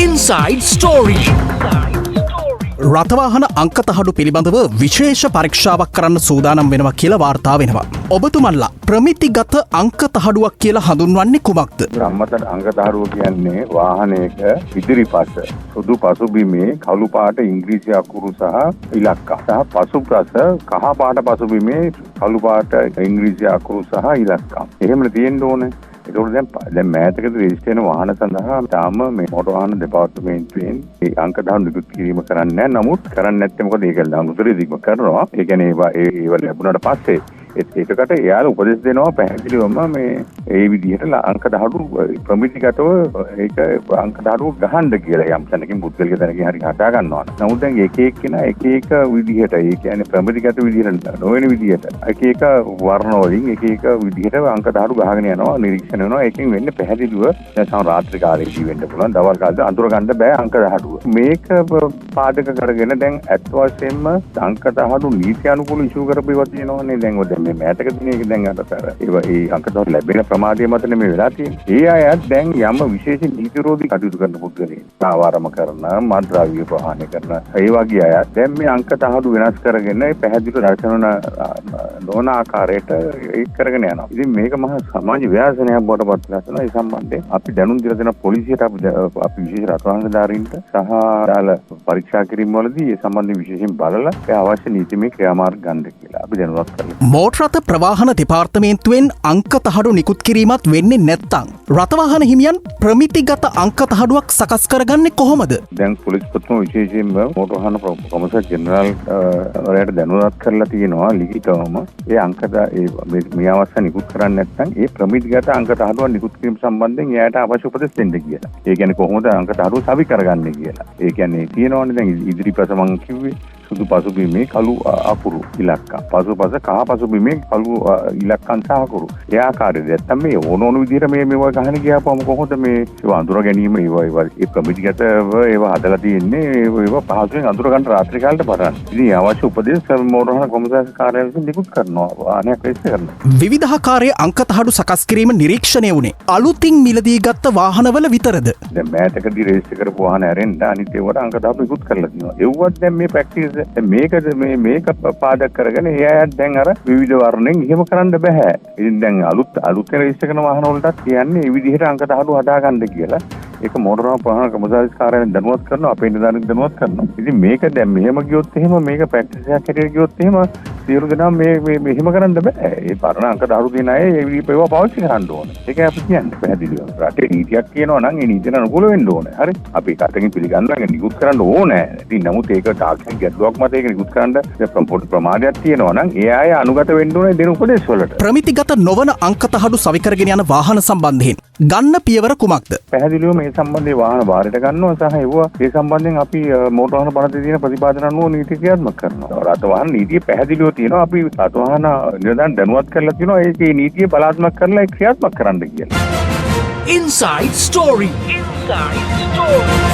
Inside Story. රථවාහන අංක තහඩු පිළිබඳව විශේෂ පරීක්ෂාවක් කරන්න සූදානම් වෙනවා කියලා වාර්තා වෙනවා. ඔබතුමන්ලා ප්‍රමිතිගත අංක තහඩුවක් කියලා හඳුන්වන්නේ කුමක්ද? සම්මත අංක තහඩුව කියන්නේ වාහනයක ඉදිරිපස සුදු පසුබිමේ කළු පාට ඉංග්‍රීසි අකුරු සහ ඉලක්කම් සහ පසුපස කහ පාට පසුබිමේ කළු පාට ඉංග්‍රීසි අකුරු සහ ඉලක්කම්. එහෙමනේ තියෙන්න ඕනේ. ඒකෝට දැන් දැන් මෑතකදී රෙජිස්ටර් වෙන වාහන සඳහා තාම මේ මෝටර් වාහන දෙපාර්තමේන්තුවෙන් ඒ අංක තහඩු නිකුත් කිරීම කරන්නේ නැහැ. නමුත් කරන්නේ නැත්තේ මොකද, ඒක අනුතරයේදීම කරනවා. ඒ කියන්නේ ඒවා ඒවා ලැබුණාට පස්සේ ඒකකට එයාලා උපදෙස් දෙනවා පැහැදිලිවම මේ ඒ විදිහට අංක තහඩු ප්‍රමිතිගතව ඒක අංක තහඩුව ගහන්න කියලා යම් තැනකින් පුද්ගලික තැනකින් හරි හදා ගන්නවා. නමුත් දැන් එක එක්කෙනා එක එක විදිහට, ඒ කියන්නේ ප්‍රමිතිගත විදිහට නොවන විදිහට එක එක වර්ණ වලින් එක එක විදිහට අංක තහඩු ගහගෙන යනවා, නිරීක්ෂණය වෙනවා. ඒකෙන් වෙන්නේ පැහැදිලිව දැන් සමහර රාත්‍රී කාලේදී වෙන්න පුළුවන්, දවල් කාලේදී අඳුර ගන්න බෑ අංක තහඩුව. මේක පාදක කරගෙන දැන් ඇත්ත වශයෙන්ම අංක තහඩු නීති අනුකූල ඉෂුව කරපු ඒවා තියෙනවනේ. දැන් ඔය දැන් මේ මෑතක දිනේ දැන් අර ඒවා ඒ අංක තහඩු ලැබෙන ප්‍රමාදය මතනේ මේ වෙලා තියෙන්නේ. ඒ අයත් දැන් යම් විශේෂ නීති විරෝධී කටයුතු කරන පුද්ගලයන්, ආවාරම කරන, මත්ද්‍රව්‍ය ප්‍රහාණය කරන ඒ වගේ අය දැන් මේ අංක තහඩු වෙනස් කරගෙන පැහැදිලිව දර්ශන නොවන ආකාරයට ඒක කරගෙන යනවා. ඉතින් මේක මහා සමාජ ව්‍යාසනයක් බවට පත් වෙලා තියෙනවා. ඒ සම්බන්ධයෙන් අපි දැනුම් දීලා දෙන පොලිසියට, අපි විශේෂ රථවාහන නිලධාරීන්ට සහ අදාළ පරීක්ෂා කිරීම වලදී ඒ සම්බන්ධයෙන් විශේෂයෙන් බලලා ඒ අවශ්‍ය නීතිමය ක්‍රියාමාර්ග ගන්න කියලා අපි දැනුවත් කරලා. මෝටර රථ ප්‍රවාහන දෙපාර්තමේන්තුවෙන් අංක තහඩු නිකුත් කිරීමත් වෙන්නේ නැත්නම් රථවාහන හිමියන් ප්‍රමිතිගත අංක තහඩුවක් සකස් කරගන්නේ කොහොමද? දැන් පොලිස්පතිතුමා විශේෂයෙන්ම මෝටර වාහන කොමසාරිස් ජෙනරාල් වරයාට දැනුවත් කරලා තියෙනවා ලිඛිතවම ඒ අංක ඒ මේ අවස්ථාව නිකුත් කරන්නේ නැත්නම් ඒ ප්‍රමිතිගත අංක තහඩුවක් නිකුත් කිරීම සම්බන්ධයෙන් එයාට අවශ්‍ය උපදෙස් දෙන්න කියලා. ඒ කියන්නේ කොහොමද අංක තහඩුව සවි කරගන්නේ කියලා. ඒ කියන්නේ තියෙනවනේ දැන් ඉදිරිපස මං කිව්වේ සුදු පසුබිමේ කළු අකුරු ඉලක්කම්, පසුපස කහ පසුබිමේ කළු ඉලක්කම් සහ අකුරු. ඒ ආකාරයට නැත්තම් මේ ඕන ඕන විදිහට මේ මේවා ගහන ගියාපුවම කොහොමද මේ ඒවා අඳුර ගැනීම, ඒවා ඒවා ඒ ප්‍රමිතිගතව ඒවා හදලා තියෙන්නේ ඒවා පහසුවෙන් අඳුර ගන්න රාත්‍රී කාලේට බලන්න. ඉතින් අවශ්‍ය උපදෙස් මෝටර වාහන කොමසාරිස් කාර්යාලය විසින් නිකුත් කරනවා, වාහනයක් රෙජිස්ටර් කරනවා. විවිධාකාරයේ අංක තහඩු සකස් කිරීම නිරීක්ෂණය වුණේ අලුතින් මිලදී ගත්ත වාහනවල විතරද? දැන් මෑතකදී රෙජිස්ටර් කරපු වාහන ඇරෙන්න අනිත් ඒවට අංක තහඩු නිකුත් කරලා තියෙනවා. ඒවත් දැන් මේ ප්‍රැක්ටිස් මේකද මේ මේක පාදක කරගෙන ඒ අයත් දැන් අර විවිධ වර්ණෙන් එහෙම කරන්න බෑ. ඉතින් දැන් අලුත් රෙජිස්ටර් කරන වාහන වලටත් කියන්නේ මේ විදිහට අංක තහඩු හදාගන්න කියලා. ඒක මෝටර වාහන ප්‍රවාහන කොමසාරිස් කාර්යාලයෙන් දැනුවත් කරනවා, අපේ නිලධාරීන් දැනුවත් කරනවා. ඉතින් මේක දැන් මෙහෙම ගියොත් එහෙම මේක ප්‍රැක්ටිස් එකක් හැටියට ගියොත් එහෙම සියලු දෙනා මේ මේ මෙහෙම කරන්න බෑ. ඒ පරණ අංක තහඩු තියෙන අය ඒ විදිහට ඒවා පාවිච්චි කරන්න ඕනේ. ඒකයි අපි කියන්නේ පැහැදිලිව. රටේ නීතියක් කියනවා නම් ඒ නීතියට අනුකූල වෙන්න ඕනේ. හරි. අපි කටකින් පිළිගන්නවා, ඒක නිකුත් කරන්න ඕනේ. ඉතින් නමුත් ඒක තාක්ෂණික ගැටලුවක් මත ඒක නිකුත් කරන්න දැන් පොඩි ප්‍රමාදයක් තියෙනවා නම් ඒ අය අනුගත වෙන්න ඕනේ දෙන උපදෙස් වලට. ප්‍රමිතිගත නොවන අංක තහඩු සවි කරගෙන යන වාහන සම්බන්ධයෙන් ගන්න පියවර කුමක්ද? පැහැදිලිවම මේ සම්බන්ධයෙන් වාහන බාරයට ගන්නවා සහ ඒවා ඒ සම්බන්ධයෙන් අපි මෝටර වාහන පනතේ තියෙන ප්‍රතිපාදන අනුව නීති ක්‍රියාත්මක කරනවා. රථ වාහන නීතිය පැහැදිලිව තියෙනවා. අපි රථ වාහන නිලධාරීන් දැනුවත් කරලා තියෙනවා ඒකේ නීතිය බලාත්මක කරලා ඒ ක්‍රියාත්මක කරන්න කියලා. Inside Story. Inside Story.